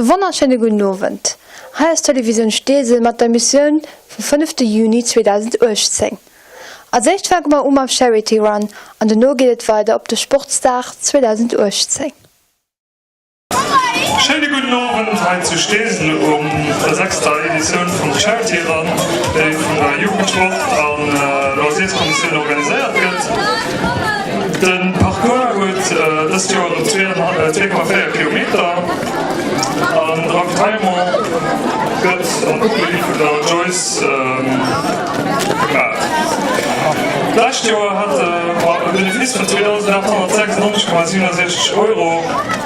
Wonnerschéine gudden Owend. Hei ass Télévisioun Steesel mat der Emissioun vum fënnefte Juni 2018. Als éischt fänke mer u mam Charity Run an dono geet et weider op de Sportsdag 2018. Schéine gudden Owend hei zu Steesel um der sechster Editioun vum Charity Run, déi vun der Jugend-, Sport a Loisirskommissioun organiséiert gëtt. De Parcours huet dëst Joer erëm 2,4 Kilometer an de Ravitaillement gëtt an Ugrëff vun der Joyce gemaach. D'lescht Joer hate mer e Benefice vun 2.896,67 Euro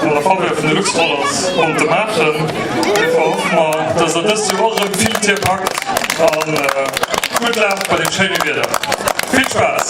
an der Faveur vun de Luxrollers konnte maachen. Duerfir hoffe mer, dass der dëst Joer och erëm vill Tier packt a gutt laaft bei deem schéine Wieder. Vill Spaass!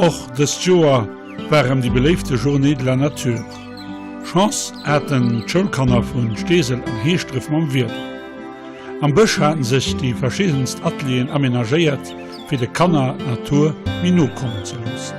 Och dëst Joer war erëm déi beléifte Journée de la Nature. Chance haten d'Schoulkanner vun Steesel an Heeschdref mam Wieder. Am Bësch haten sech déi verschiddenst Atelieren amenagéiert fir de Kanner d'Natur méi no kommen ze loossen.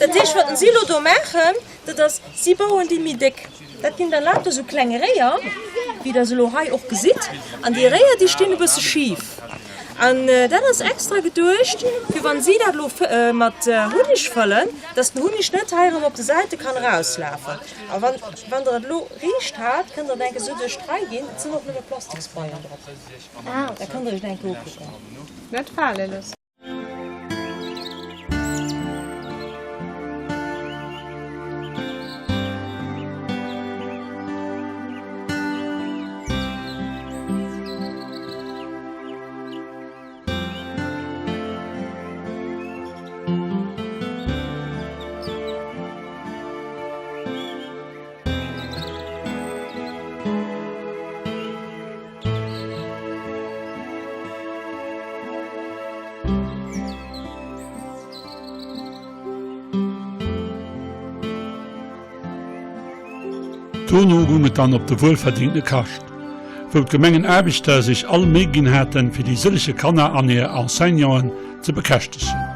Dat heescht, wat si elo do maachen, dat ass, si bauen déi méi déck. Dat ginn da lauter esou kleng Réier, wéi Der se elo hei och gesitt. An déi Réier, déi stinn e bësse schif. An dat ass extra geduecht, fir wann si dat elo mat Hunneg fëllen, dass den Hunneg net hei erëm op de Säite kann erauslafen. A wann, wann Der et elo riicht hat, kënnt Der et enke sou duerch d'Rei ginn. Et sinn och nëmme Plastiksbeien drop. Da kënnt Der iech et enke ukucken. Net fale loossen. Dono goung et dann op de wuelverdingte Kascht, wou d'Gemengenaarbechter sech all Méi ginn haten, fir déi sëllege Kanner an hir Enseignanten ze bekäschtegen.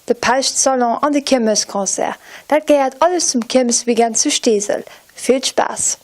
De Päischtsalon an de Kiermesconcert, dat gehéiert alles zum Kiermesweekend zu Steesel. Vill Spaass!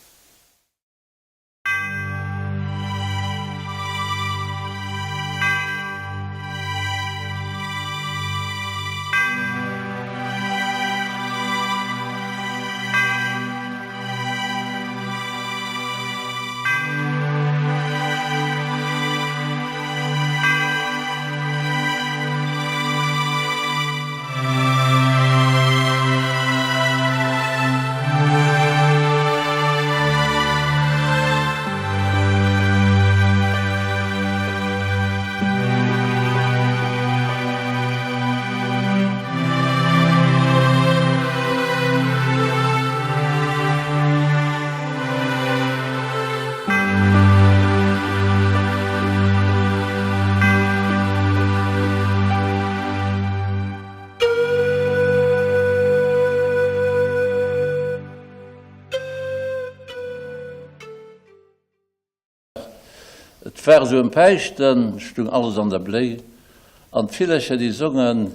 Et war esou ëm Päischten, stung alles an der Bléi, an d'Villercher déi songen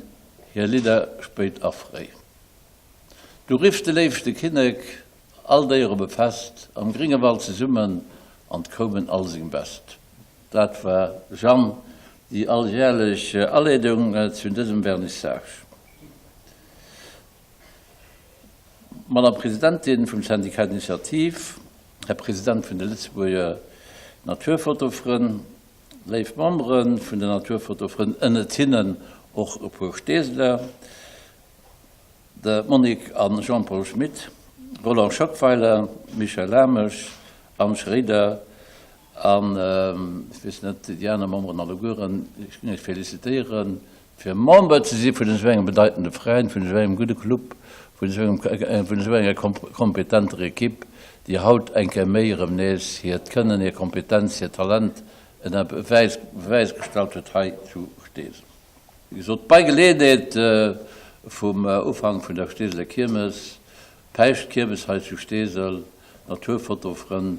hir Lidder spéit a fréi. Du rifft de léifste Kinnek all Déier op e Fest am gringe Wald zesummen, an 't koumen all seng Best. Dat war, Jeanne, déi alljährlech Aleedung zu dësem Vernissage. Madame Presidentin vum Syndicat d'Initiative, Här President vun de Lëtzebuerger Naturfotofrënn, léif Membere vun den Naturfotofrënn, ënnert hinnen och e puer Steeseler, De Monique an Jean-Paul Schmit, Roland Schockweiler, Michel Lamesch, Anne Schroeder an ech weess net déi aner Memberen allegueren, ech géing iech félicitéieren fir Member ze si vun esou engem bedeitende Veräin, vun esou engem gudde Club, vun esou engem, vun esou enger kompetenter Equipe, déi haut eng Kéier méi erëm nees hiert Kënnen, hir Kompetenz, hiert Talent ënner Bewäis gestallt huet hei zu Steesel. Wéi gesot, bei Geleeënheet vum Ufank vun der Steeseler Kiermes, Päischtkiermes hei zu Steesel, Naturfotofrënn,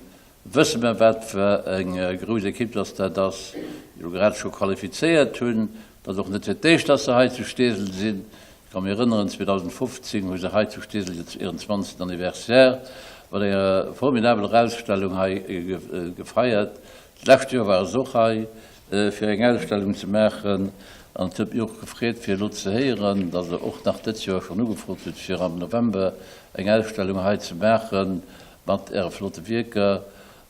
wësse mer wat fir eng grouss Ekipp dass dat ass, déi elo grad scho qualifizéiert hunn. Et ass och net fir d'éischt, dass se hei zu Steesel sinn. Ech ka mech erënneren, 2015 hu se hei zu Steesel hiren 20. Anniversaire mat enger formidabeler Ausstellung hei gefeiert. D'lescht Joer ware se och hei. fir eng Ausstellung ze maachen an et huet mech och gefreet fir elo ze héieren, datt Der och nach dëst Joer schonn ugefrot hutt fir am November eng Ausstellung hei ze maache mat Äre flotte Wierker.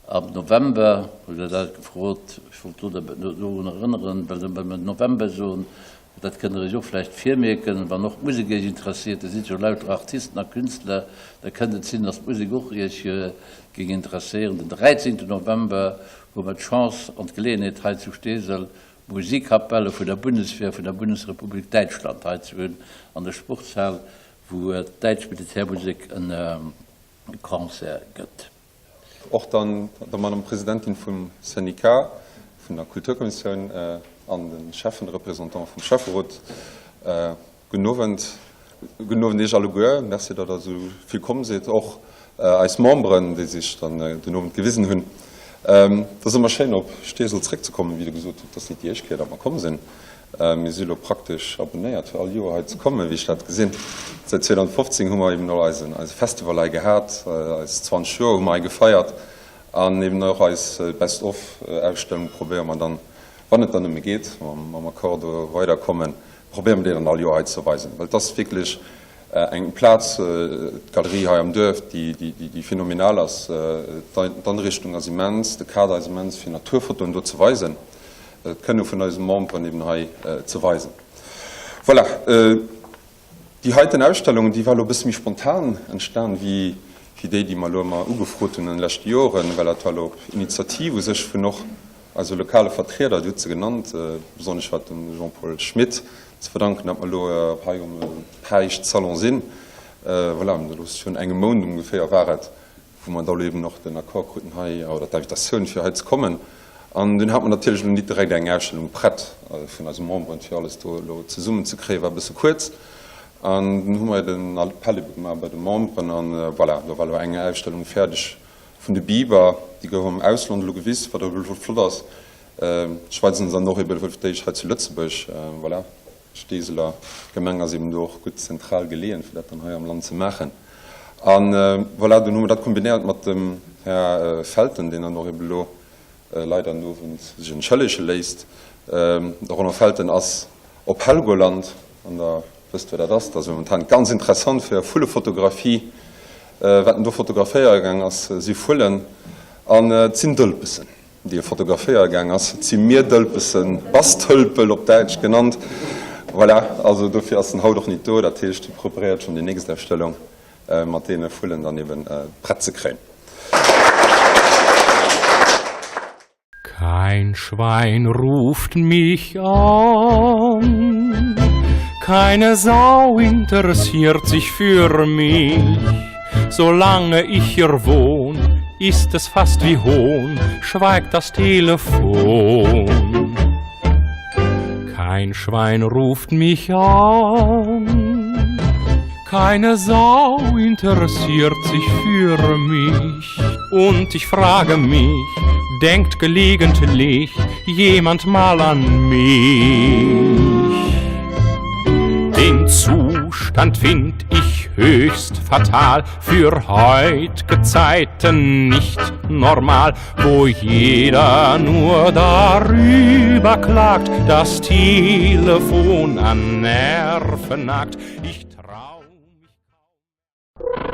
Am November hutt Der dat gefrot. Ech wollt do dorun erënneren, well wa mer November soen, dat kënnt Der Iech och vläicht virmierken, wann och d'Musek Iech interessiert, Dir sidd jo lauter Artisten a Künstler, da kënnt et sinn, datt d'Musek och Iech géing interesséieren. Den 13 November hu mer d'Chance an d'Geleeënheet hei zu Steesel d'Musikkapelle vun der Bundeswehr vun der Bundesrepublik Däitschland hei ze hunn an der Sportshal, wou d'däitsch Militärmusek e Concert gëtt. Och dann der Madame Presidentin vum Syndicat, vun der Kulturkommissioun an de Schäffen, de Représentant vum Schäfferot, Gudden Owend. Gudden Owend Iech alleguer. Merci, datt Der esou vill komm sidd. Och eis Memberen, déi sech dann den Owend gewisen hunn. Et ass ëmmer schéin, op Steesel zréckzekommen. Wéi Der gesot hutt, et ass net déi éischt Kéier, datt mer komm sinn. Mir si elo praktesch abonnéiert, fir all Joer hei ze kommen, wéi ech dat gesinn. Säit 2015 hu mer eben och eisen Festival hei gehat. Eis 20 Joer hu mer hei gefeiert. An eben och eis Best of-Ausstellung probéiere mer dann, wann et dann nëmme geet, mam Accord do weiderkommen, probéiere mer déi dann all Joer hei ze weisen, well et ass wierklech. Eng Plaz, d'Galerie hei am Duerf, déi phänomenal ass. D'Anrichtung ass immens, de Kader ass immens, fir Naturfotoen do ze weisen, d'Kënne vun eise Memberen eben hei ze weisen. Voilà, déi heiten Ausstellung, déi war elo e bësse méi spontan entstan wéi déi, déi mer elo ëmmer ugefrot hunn an de leschte Joren, well dat war elo op Initiativ u sech vun och eise lokale Vertrieder, Dir hutt se genannt, besonnesch wat dem Jean-Paul Schmit ze verdanken, datt mer elo hei um Päischtsalon sinn. Voilà, elo virun engem Mount ongeféier war et, wou mer da elo eben och den Accord kruten hei, oder d'Invitatioun fir hei ze kommen. An dunn hat mer natierlech elo nit direkt eng Ausstellung prett vun eise Memberen, fir alles do elo zesummen ze kréien, war e bësse kuerz. An dunn hu mer den Appell ebe gemaach bei de Memberen an voilà, do war elo eng Ausstellung fäerdeg vun de Biber, déi gouf am Ausland elo gewis, wat och elo flott ass. Ech weisen se dann och eben fir d'éischt hei zu Lëtzebuerg. Voilà, d'Steeseler Gemeng ass eben do och gutt zentral geleeën, fir dat dann hei am Land ze maachen. A voilà, dunn hu mer dat kombinéiert mat dem Här Felten, deen dann och eben elo leider den Owend sech entschëllege léisst. De Roland Felten ass op Helgoland an der, wësst wou dat ass, dat ass momentan ganz interessant fir Vullefotografie. Wat en do fotograféiere gaang ass, si Vullen an et sinn Dëlpessen. déi e fotograféiere gaang ass, et si Mierdëlpessen, Basstölpel op Däitsch genannt. Voilà, also dofir ass en haut och nit do. Dat heescht, hie preparéiert schonn déi nächst Ausstellung, mat deene Vullen dann eben prett ze kréien. Kein Schwein ruft mich an, keine Sau interessiert sich für mich. Solange ich hier wohn, ist es fast wie Hohn, schweigt das Telefon. Kein Schwein ruft mich an, keine Sau interessiert sich für mich. Und ich frage mich, denkt gelegentlich jemand mal an mich? Den Zustand find ich höchst fatal für heutge Zeiten nicht normal, wo jeder nur darüber klagt, das Telefon an Nerven nagt. Ich trau mich kaum.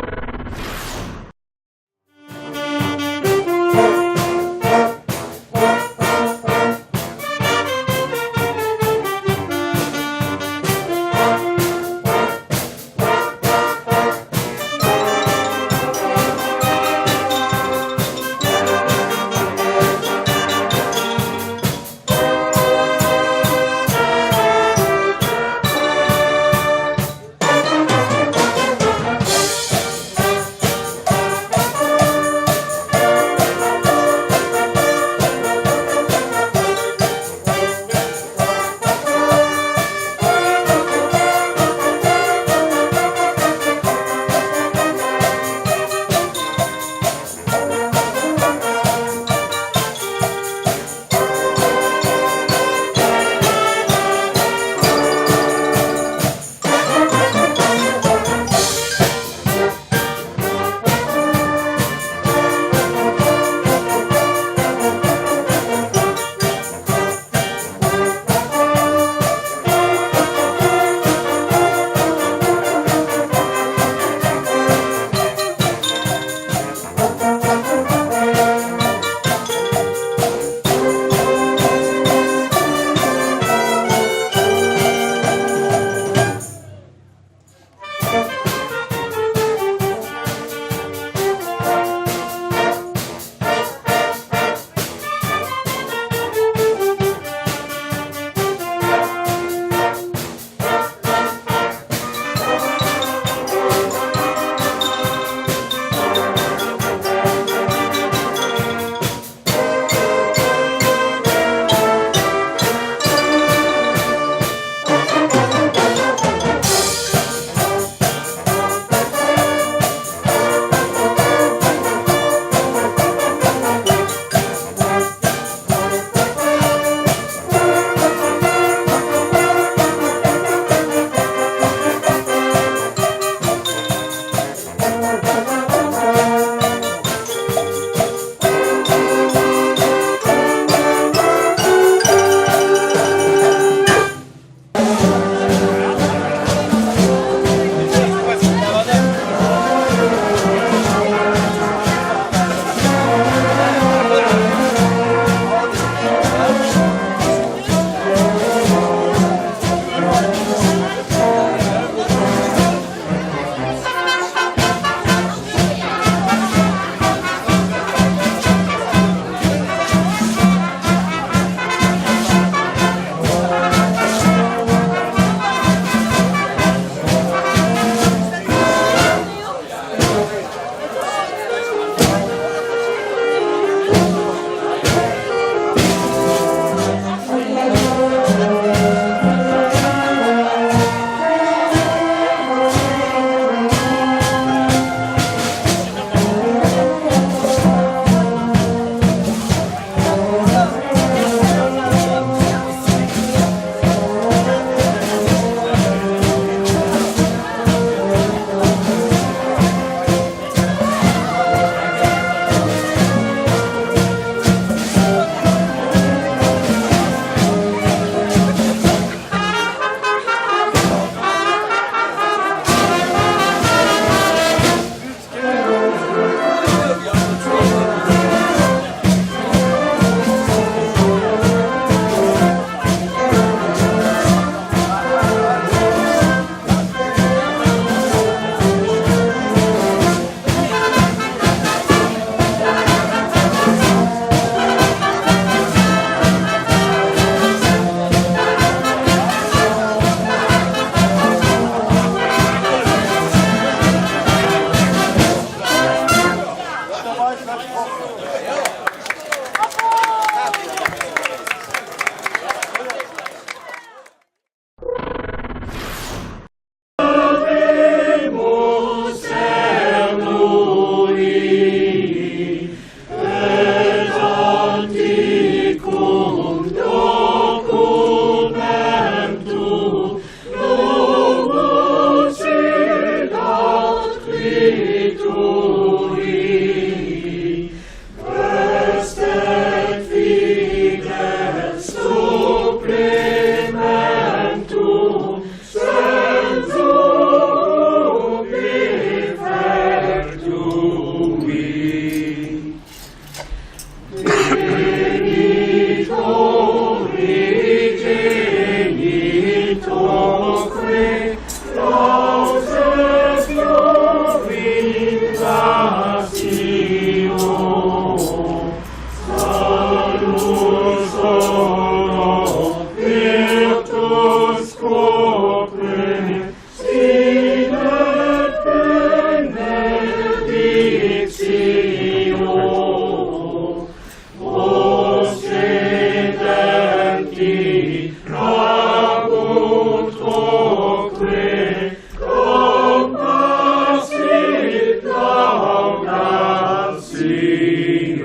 Erziehung.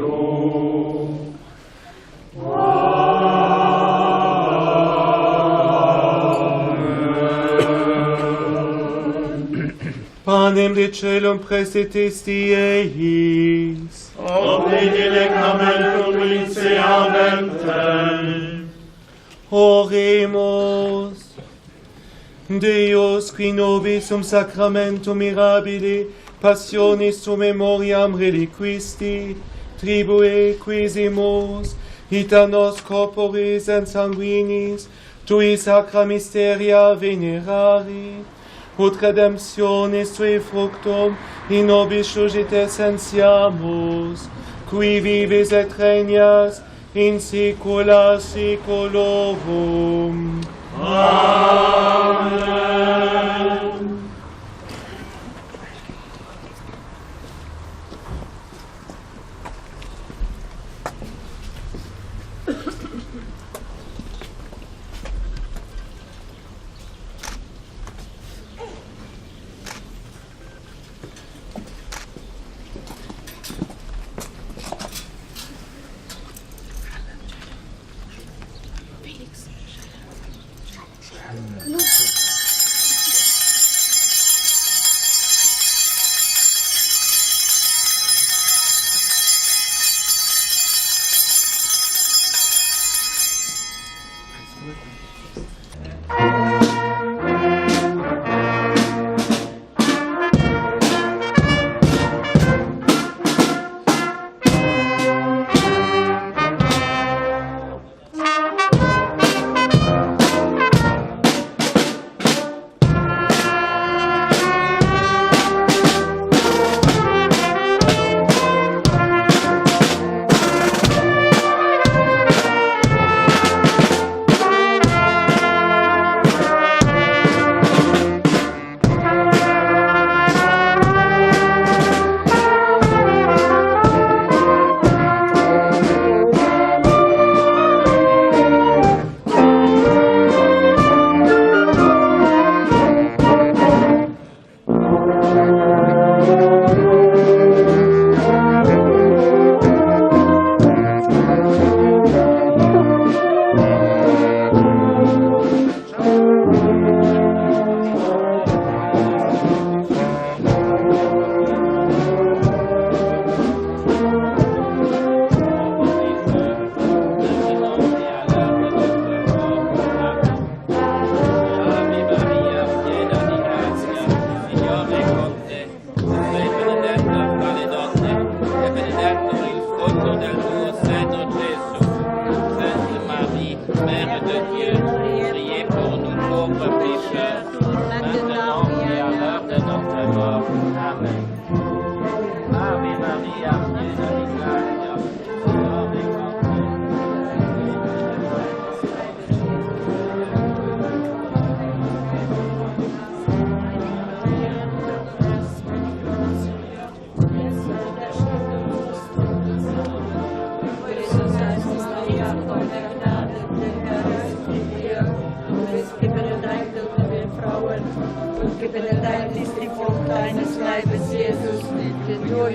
Amen. Panem de celum praesetisti eis. Omne dilectamentum inseamentem. Oremus. Deus, qui nobis um sacramentum mirabile passionis tu memoriam reliquisti, tribue quisimus, ita nos corporis et sanguinis, tui sacra mysteria venerari, ut redemptionis tui fructum in nobis suscite sentiamus, qui vives et regnas in saecula saeculorum. Amen.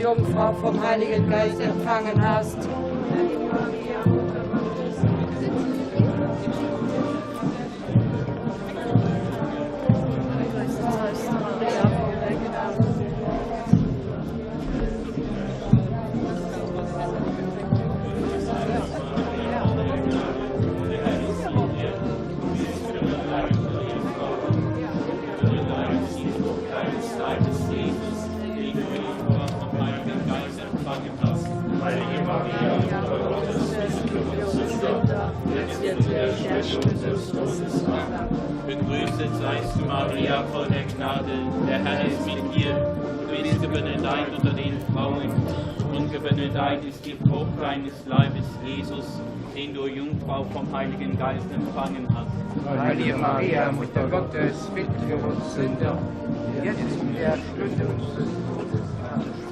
Jungfrau vom Heiligen Geist empfangen hast. Begrüßet seist du, Maria, voll der Gnade, der Herr ist mit dir. Du bist gebenedeit unter den Frauen, und gebenedeit ist die Frucht deines Leibes, Jesus, den du, Jungfrau, vom Heiligen Geist empfangen hast. Heilige Maria, Mutter Gottes, bitte für uns Sünder, jetzt in der Stunde unseres Todes. Amen.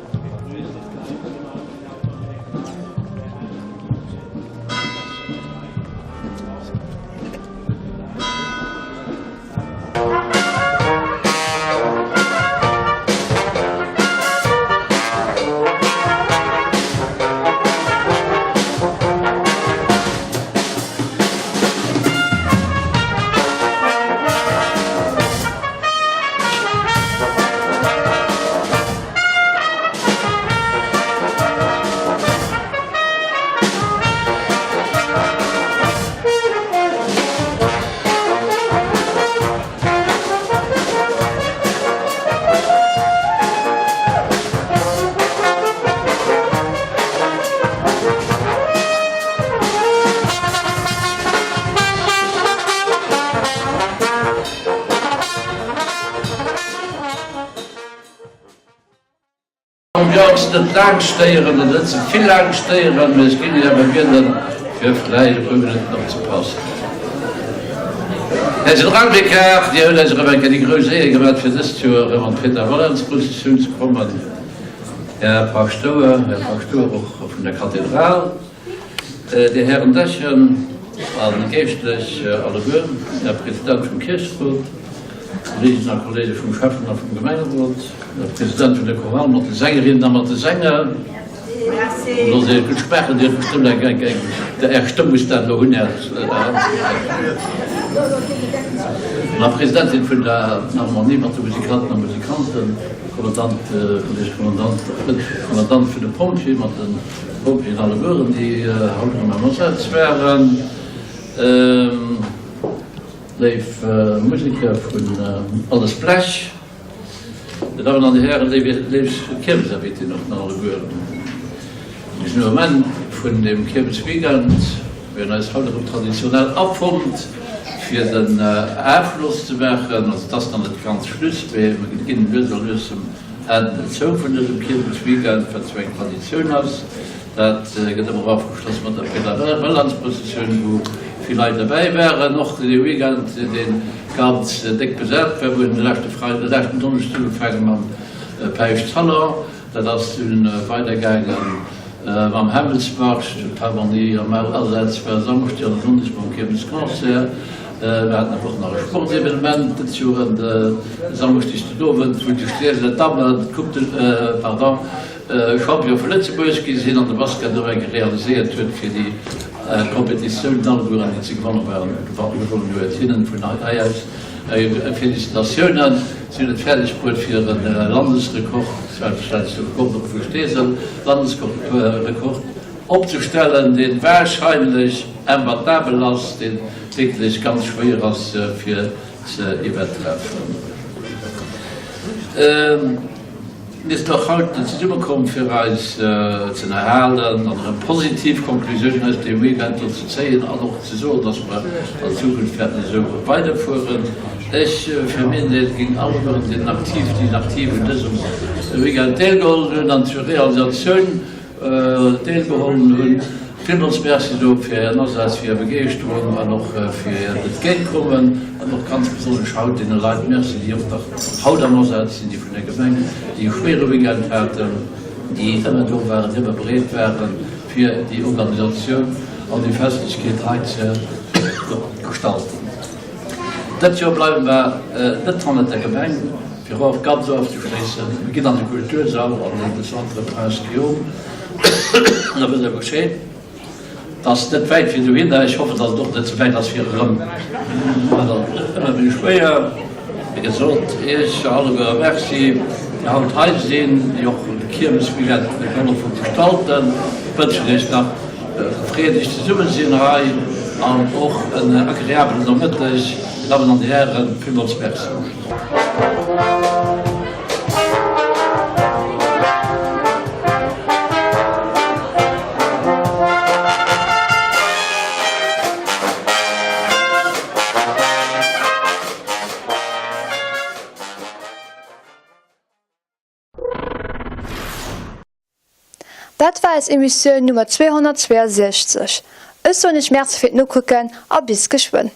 Jo, et net laang stéieren an net ze vill laang stéieren, mee ech géing Iech awer bieden, fir vläicht e puer Minutten opzepassen. Här Generalvikar, Dir hutt eis erëm eng Kéier déi grouss Éier gemat, fir dëst Joer erëm an d'Rita-Valens-Prozessioun ze kommen. Här Paschtouer, Här Paschtouer och vun der Kathedral, Dir Hären Dechen a Geeschtlech alleguer, Här President vum Kiercherot, Kolleeginnen a Kolleege vum Schäffen a vum Gemengerot, Här President vun der Chorale mat de Sängerinnen a mat de Sänger, Looss Iech gutt schmaachen, Dir hutt bestëmmt eng, eng, eng, Är Stëmm muss dat elo hunn, Här Madame Presidentin vun der Harmonie mat de Musikanten a Musikanten, Kommandant, Kolleg Kommandant, Kommandant vun de Pompjeeë mat de Pompjeeën allegueren, déi haut erëm am Asaz waren. Léif Museker vun Alles Blech, Dir Dammen an Dir Hären, léif Kiermesinvitéen och nach allegueren. Mir sinn um Enn vun dem Kiermesweekend. Mir hunn eis haut erëm traditionell afonnt, fir den Afloss ze maachen. Also et ass nach net ganz Schluss, mee mir ginn lues a lues zum Enn zou vun dësem Kiermesweekend, wat sou eng Traditioun ass. Dat gëtt ëmmer ofgeschloss mat der Peter-Wellens-Prozessioun, wou vill Leit derbäi waren. Och dee Weekend, dee ganz déck besat war. Mir hunn de leschte Freiden, de leschten Donneschdeg ugefaange mam Päischtsalon. Dat ass dunn weidergaange mam Hämmelsmarsch, d'Harmonie am Asaz war Samschdeg an e Sonndeg mam Kiermesconcert. Mir haten awer och nach e Sportsevenement dës Joer e Samschdeg den Owend, wou déi Steeseler Dammen d'Coupe de, pardon, Champion vu Lëtzebuerg gi sinn an de Basket och eng realiséiert huet fir déi Competitioun allegueren déi ze gewanne waren gewonnen huet. Hinnen vun hei aus Félicitatiounen. Si hunn et fäerdeg bruet fir e Landesrekord, selbstverständlech de Rekord och vu Steesel, Landesrekord opzestellen, dee wahrscheinlech imbattabel ass, dee wierklech ganz schwéier ass fir ze iwwertreffen. Mir sinn och haut zesummekomm fir eis ze ënnerhalen an erëm positiv Conclusiounen aus deem Weekend do ze zéien an och ze soen, dass mer an Zukunft wäerten esou weiderfueren. Ech fir meen Deel géing allegueren deenen Aktiv, déi aktiv un dësem Weekend deelgeholl hunn an zur Realisatioun deelgeholl hunn, villmools Merci soe fir Ären Asaz, fir Är Begeeschterung an och fir Äert Entgéintkommen. An och ganz besonnesch haut deene Leit Merci, déi och nach haut am Asaz sinn, déi vun der Gemeng, déi e schwéiere Weekend haten, déi ëmmer do waren, déi ëmmer bereet waren, fir déi Organisatioun an déi Festlechkeet hei ze gestalten. Dëst Joer bleiwe mer net hannert der Gemeng, fir och ganz ofzeschléissen. Mir ginn an de Kultursall an de Centre Prince Guillaume. Da wësst Der Bescheed. Et ass net wäit fir dohinner. Ech hoffen, datt et och net ze wäit ass fir erëm. Dat ass ëmmer méi schwéier. Wéi gesot, Iech alleguer e Merci, déi haut hei sinn, déi och de Kiermesweekend gehollef hu gestalten. Wënschen Iech nach e freedegt Zesummesinn hei an och en agreabelen Nomëtteg. Dir Dammen an Dir Hären, villmools Merci. Dat war eis Emissioun Nummer 262. Ech soen iech Merci fir d'Nokucken a bis geschwënn.